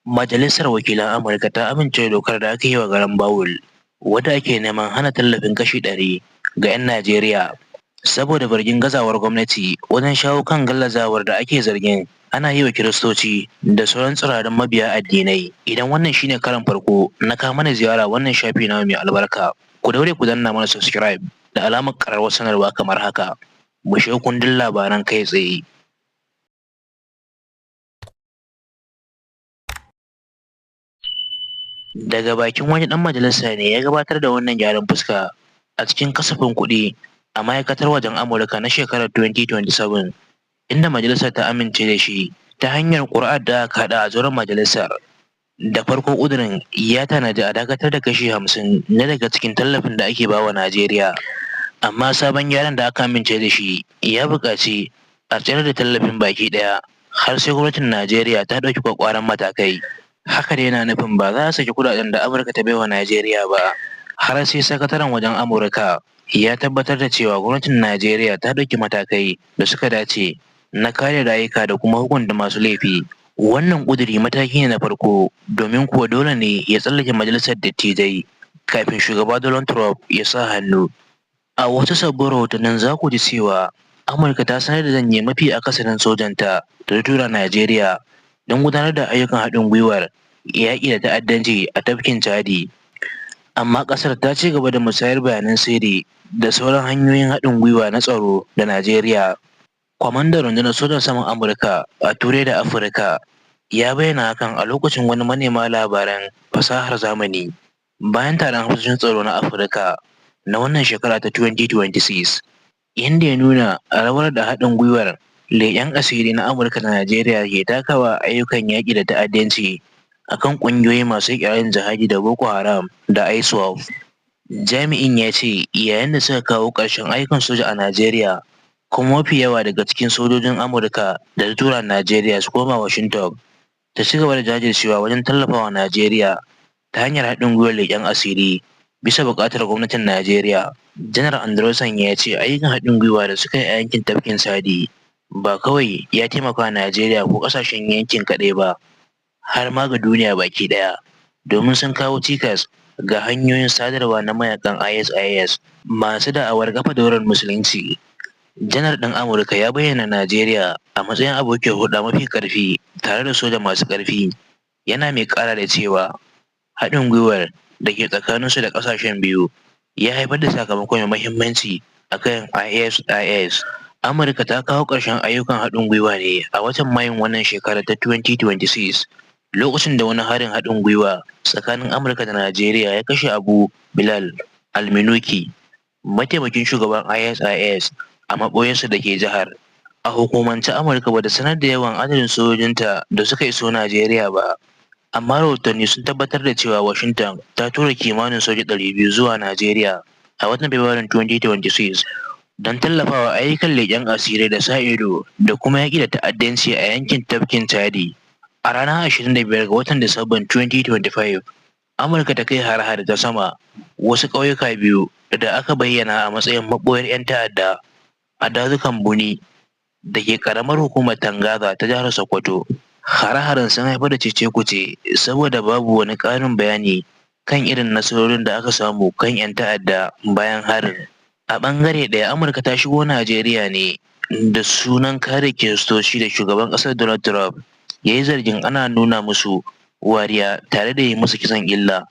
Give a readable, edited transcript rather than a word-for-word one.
Majalisar Wakilan Amurka ta amince da dokar da aka yi wa garambawul, wadda ake neman hana tallafin kashi 100 ga 'yan Najeriya, saboda zargin gazawar gwamnati wajen shawo kan gallazawar da ake zargin ana yi wa Kiristoci da sauran tsirarun mabiya addinai. Idan wannan shi ne karon farko na kawo mana ziyara wannan shafi namu mai albarka, ku daure ku danna mana subscribe da alamar ƙararrawar sanarwa kamar haka, mu shiga kundin labaran kai tsaye. Daga bakin wani ɗan majalisa ne ya gabatar da wannan gyaran fuska a cikin kasafin kuɗi a ma'aikatar wajen Amurka na shekarar 2027, inda majalisar ta amince da shi ta hanyar ƙuri'ar da aka kaɗa a zauren majalisar. Da farko ƙudurin ya tanadi a dakatar da kashi 50 na daga cikin tallafin da ake ba wa Najeriya, amma sabon gyaran da aka amince da shi ya buƙaci a tsayar da tallafin baki ɗaya har sai gwamnatin Najeriya ta ɗauki ƙwaƙƙwaran matakai. Haka dai yana nufin ba za a saki kuɗaɗen da Amurka ta baiwa Najeriya ba, har sai sakataren wajen Amurka ya tabbatar da cewa gwamnatin Najeriya ta ɗauki matakai da suka dace na kare rayuka da kuma hukunta masu laifi. Wannan ƙuduri mataki ne na farko, domin kuwa dole ne ya tsallake majalisar dattijai kafin shugaba Donald Trump ya sa hannu. A wasu sabbin rahotannin za ku ji cewa Amurka ta sanar da janye mafi akasarin sojanta da ta tura Najeriya don gudanar da ayyukan haɗin gwiwar yaƙi da ta'addanci a tafkin Chadi. Amma ƙasar ta ci gaba da musayar bayanan sirri da sauran hanyoyin haɗin gwiwa na tsaro da Najeriya. Kwamandan rundunar sojan saman Amurka a Turai da Afirka ya bayyana hakan a lokacin wani manema labaran fasahar zamani bayan taron hafsoshin tsaro na Afirka na wannan shekara ta 2026, inda ya nuna rawar da haɗin gwiwar leƙen asiri na Amurka da Najeriya ke takawa a ayyukan yaƙi da ta'addanci a kan ƙungiyoyi masu iƙirarin jihadi da Boko Haram da ISWAP. Jami'in ya ce yayin da suka kawo ƙarshen ayyukan soja a Najeriya, kuma mafi yawa daga cikin sojojin Amurka da ta tura Najeriya su koma, Washington ta ci gaba da jajircewa wajen tallafawa Najeriya ta hanyar haɗin gwiwar leƙen asiri bisa buƙatar gwamnatin Najeriya. Janar Anderson ya ce ayyukan haɗin gwiwa da suka yi a yankin tafkin Chadi ba kawai ya taimaka wa Najeriya ko ƙasashen yankin kaɗai ba, har ma ga duniya baki ɗaya, domin sun kawo cikas ga hanyoyin sadarwa na mayakan ISIS masu da'awar kafa daular musulunci. Janar ɗin Amurka ya bayyana Najeriya a matsayin abokiyar hulɗa mafi ƙarfi tare da soja masu ƙarfi, yana mai ƙara da cewa haɗin gwiwar da ke tsakaninsu da ƙasashen biyu ya haifar da sakamako mai mahimmanci a kan ISIS. Amurka ta kawo ƙarshen ayyukan haɗin gwiwa ne a watan Mayun wannan shekarar ta 2026, lokacin da wani harin haɗin gwiwa tsakanin Amurka da Najeriya ya kashe Abu Bilal al-Minuki, mataimakin shugaban ISIS, a maɓoyarsa da ke jihar. A hukumance Amurka ba ta sanar da yawan adadin sojojinta da suka iso Najeriya ba, amma rahotanni sun tabbatar da cewa Washington ta tura kimanin soja 200 zuwa Najeriya a watan Fabrairun 2026 don tallafawa ayyukan leƙen asiri da sa ido da kuma yaƙi da ta'addanci a yankin tafkin Chadi. A ranar 25 ga watan Disamban 2025, Amurka ta kai hare-hare ta sama wasu ƙauyuka biyu da aka bayyana a matsayin maɓoyar 'yan ta'adda a dazukan Buni da ke ƙaramar hukumar Tangaza ta jihar Sokoto. Hare-haren sun haifar da cece-kuce saboda babu wani ƙarin bayani kan irin nasarorin da aka samu kan 'yan ta'adda bayan harin. A ɓangare ɗaya, Amurka ta shigo Najeriya ne da sunan kare Kiristoci da shugaban ƙasar Donald Trump ya yi zargin ana nuna musu wariya tare da yi musu kisan gilla.